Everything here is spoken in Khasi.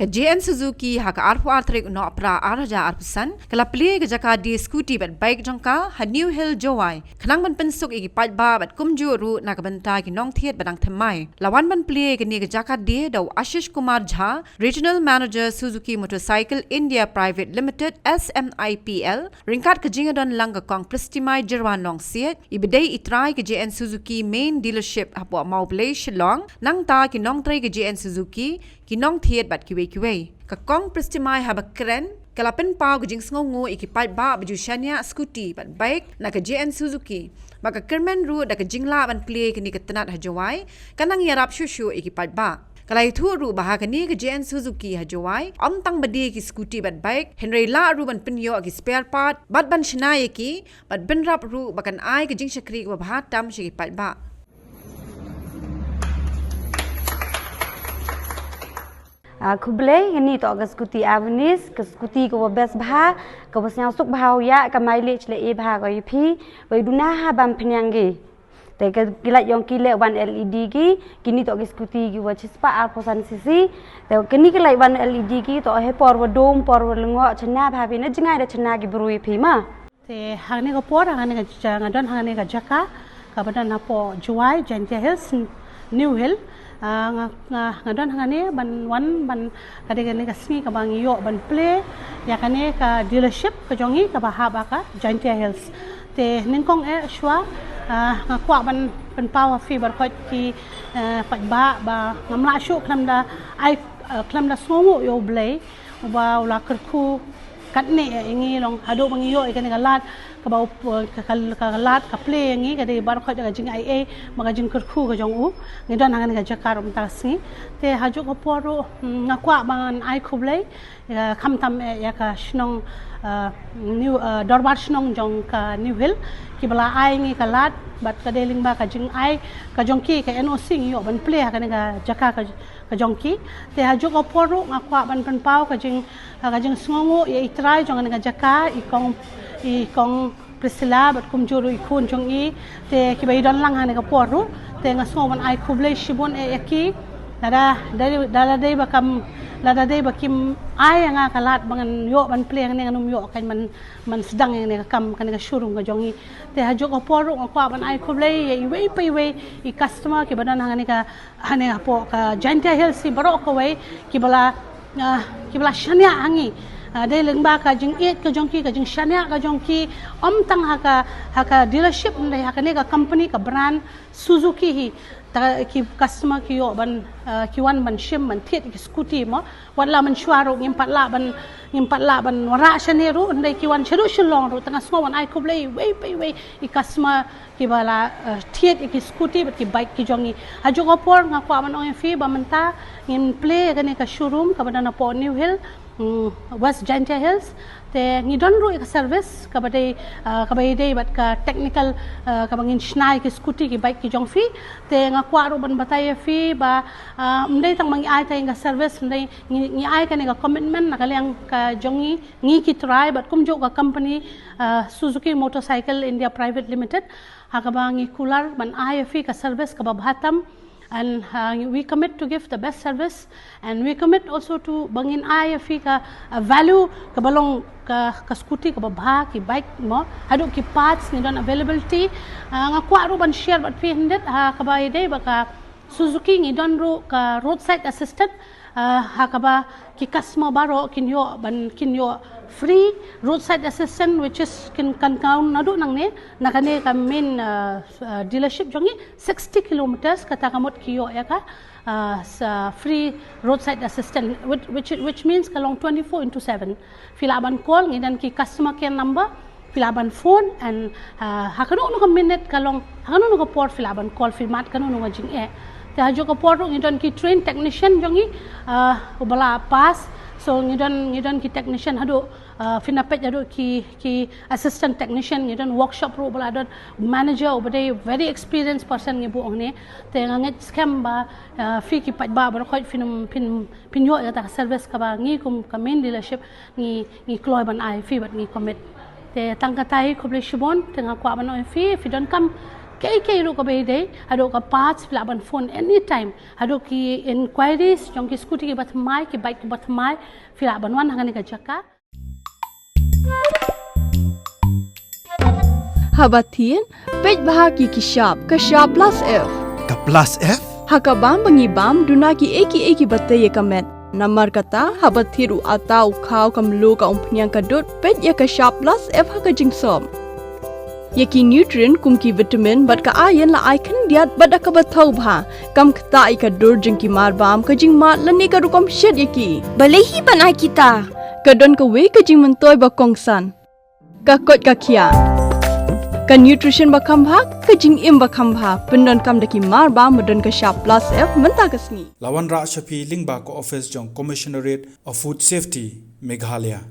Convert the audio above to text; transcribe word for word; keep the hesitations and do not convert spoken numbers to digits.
Ka J N Suzuki ha ka arphew ar tarik u Nohprah ar hajar arphew san ka la plie ka jaka die scooty bad bike jong ka ha New Hill, Jowai, khnang ban pynsuk ïa ki paidbah bad kumjuh ruh na ka bynta ki nongthied ba dang thymmai. La wan ban plie ïa kane ka jaka die da u Ashish Kumar Jha, Regional Manager, Suzuki Motorcycle India Private Limited, S M I P L, ryngkat ka jingïadon lang ka Kong Pristimai Jyrwan Nongsiej, iba dei i trai ka J N Suzuki main dealership hapoh Mawblei, Shillong, nangta ki nongtrei ka J N Suzuki, ki nongthied bad kiwei kiwei. Ka Kong Pristimai haba kren ka la pynpaw ka jingsngewnguh ïa ki paidbah ba ju shaniah scooty bad bike na ka J N Suzuki, bad ka kyrmen ruh da ka jinglah ban plie ïa kane ka tnat ha Jowai kan nang ïarap shuh shuh ïa ki paidbah. Ka la ïathuh ruh ba ha kane ka J N Suzuki ha Jowai ym tang ba die ki scooty bad bike, hynrei lah ruh ban pynïoh ki spare part bad ban shna ïa ki, bad bynrap ruh ba kan ai ka jingshakri kaba bha tam sha ki paidbah. Ah, khublei, kane toh ka scooty Avenis, ka scooty kaba best bha, kaba sngewsuk bha u ïa, ka mileage la e bha ka ïa phi, wei duna ha bam pynïang ki. Te ka ki light jong ki le wan L E D ki, kine toh ki scooty kiwa shispah arphew san C C. Te kine ki light wan L E D ki toh ha por wa dum, por wa lyngngoh, chynna bha phi, na jngai da chynna ki briew ïa phi ma. Te hangne ka por, hangne ka ja-, nga don hangne ka jaka kaba don hapoh Jowai, Jaintia Hills, New Hill. Ah, nga, nga, nga don hangne ban wan, ban ka dei kane ka sngi kaba ngi ïoh ban plie ïa kane ka dealership ka jong ngi kaba hap ha ka Jaintia Hills. Te nyngkong eh shuwa, ah, nga kwah ban pynpaw ha phi baroh ki, eh, paidbah ba ngam lah shuh khlem da ai, eh, khlem da sngewnguh ïa U Blei uba u la kyrkhu katne eh ïa ngi long haduh ba ngi ïoh ïa kane ka lad kaba u, ka, ka, ka lad ka plie ïa ngi ka dei baroh ka jingai ei bad ka jingkyrkhu ka jong u. Ngi don ha kane ka jaka ruh mynta ka sngi. Te ha juh ka por ruh, mm, nga kwah ban ai khublei ïa, khamtam eh ïa ka shnong, eh, New, eh, Dorbar Shnong jong ka New Hill kiba la ai ngi ka lad bad ka dei lyngba ka jingai ka jong ki ka N O C ngi ïoh ban plie ha kane ka jaka ka, ka jong ki. Te ha juh ka por ruh nga kwah ban pynpaw ka jing, eh, ka jingsngewnguh ïa i trai jong kane ka jaka, i Kong, i Kong Priscilla bad kumjuh ruh i khun jong i, te kiba i don lang hangne ka por ruh. Te nga sngew ban ai khublei shibun eh ïa ki. Lada dei, lada dei ba kam, lada dei ba kim ai ïa nga ka lad ba ngan ïoh ban plie hangne, ngan ym ïoh kan ban, ban sdang ïa kane ka kam, kane ka showroom ka jong i. Te ha juh ka por ruh nga kwah ban ai khublei ïa iwei pa iwei i customer kiba don hangne ka, hangne hapoh ka Jaintia Hills hi baroh kawei kiba la, ah, kiba la shaniah ha ngi. Ah, dei lyngba ka jingïeit ka jong ki, ka jingshaniah ka jong ki, ym tang ha ka, ha ka dealership, hynrei ha kane ka company, ka brand Suzuki hi. Ta ki customer ki ïoh ban, ah, ki wan ban shim ban thied ki scooty mo. Wat la mynshuwa ruh ngim pat lah ban, ngim pat lah ban wanrah shane ruh, hynrei ki wan shaduh Shillong ruh. Te nga sngew ban ai khublei iwei pa iwei i customer kiba la, eh, thied ïa ki scooty bad ki bike ki jong ngi. Ha juh ka por nga kwah ban ong ïa phi ba mynta ngin plie ïa kane ka showroom kaba don hapoh New Hill, mm, West Jaintia Hills. Te ngi don ruh ïa ka service kaba dei, eh, kaba ïadei bad ka technical, eh, kaba ngin shna ïa ki scooty ki bike ki jong phi. Te nga kwah ruh ban batai ïa phi ba, eh, ym dei tang ba ngi ai tang ïa ka service, ym dei, ngi, ngi ai kane ka commitment na ka liang ka jong ngi, ngi ki trai bad kumjuh ka company, eh, Suzuki Motorcycle India Private Limited. Ha kaba ngi kular ban ai ïa phi ka service kaba bha tam, and, uh, we commit to give the best service, and we commit also to ba ngin ai ïa phi ka, uh, value kaba long ka, ka scooty kaba bha, ki bike mo, haduh ki parts ngi don availability. Uh, nga kwah ruh ban share bad phi hynrei ha kaba ïadei bad ka Suzuki ngi don ruh ka roadside assistant, ah, ha kaba ki customer baroh kin ïoh ban, kin ïoh free roadside assistant, which is kin kan khaw naduh nangne na kane ka main, ah, ah, dealership jong ngi sixty kilometers, kata ka mut ki ïoh ïa ka, ah, sa free roadside assistant, which, which, which means ka long twenty-four into seven. Phi lah ban call, ngi don ki customer care number, phi lah ban phone, and, ah, ha kano kano ka minute ka long, ha kano kano ka por phi lah ban call, phi mad kano kano ka jingeh. Te ha juh ka por ruh ngi don ki trained technician jong ngi, ah, uba la pass. So ngi don, ngi don ki technician haduh, ah, phin da peit haduh ki, ki assistant technician, ngi don workshop ruh uba la don manager uba dei very experienced person ngi buh hangne. Te nga ngeit skhem ba, ah, phi ki paidbah baroh khoit phin, phin, phin ïoh ïa kata ka service kaba ngi kum ka main dealership ngi, ngi kloi ban ai phi bad ngi commit. Te tang kata hi, khublei shibun. Te nga kwah ban ong ïa phi, phi donkam Kaei kaei ruh kaba ïadei haduh ka parts phi lah ban phone anytime. Haduh ki inquiries jong ki scooty kiba thymmai, ki bike kiba thymmai, phi lah ban wan ha kane ka jaka. Haba thied, peit bha ïa ki shap, ka shap plus F. Ka plus F? Ha ka bam ba ngi bam, duna kiei kiei kiba tei ïa ka met. Namar kata, haba thied u atta, u khaw, ka mluh, ka umphniang, ka dud, peit ïa ka shap plus F ha ka jingsop. Ïa ki nutrient kum ki vitamin bad ka iron la ai khyndiat bad da kaba thaw bha. Kam ktah ïa ka dur jong ki marbam, ka jingmad lane ka rukom shet ïa ki. Balei hi ban ai kita? Ka don kawei ka jingmyntoi ba kongsan. Ka koit ka khiah. Ka nutrition ba kham bha, ka jingim ba kham bha. Pyndonkam da ki marbam ba don ka shap plus F mynta ka sngi. La wanrah sha phi lyngba ka office jong Commissionerate of Food Safety, Meghalaya.